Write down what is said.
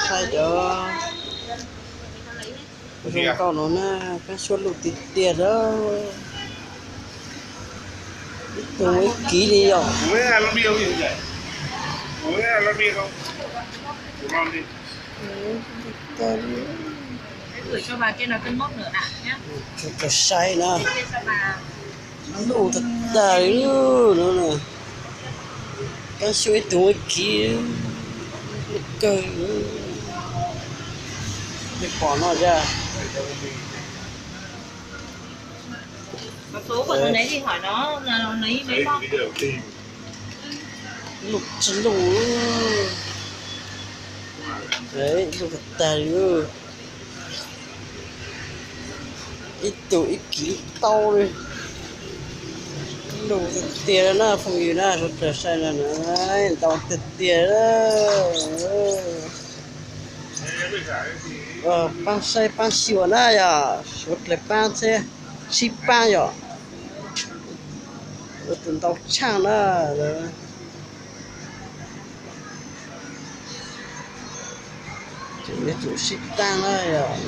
Saib cov zoo nkauj no na, kab suab luj tiag tiag a. Ib tug ib kiv li yom. Tsuas saib na, luj tag tag li no. Kab suab ib tug ib kiv, luj kawg. Nej pom no a. Luj tsis luj, luj tag tag li. Ib tug ib kiv tau li. Luj tiag tiag na phooj ywg na, sawv daws saib na, ntau tiag tiag. Paab saib paab xyuas na yom, suav dlawg paab thiab, sib paab yom. Ua tus ntau tshaaj na. Yuav tsum sib paab na yom.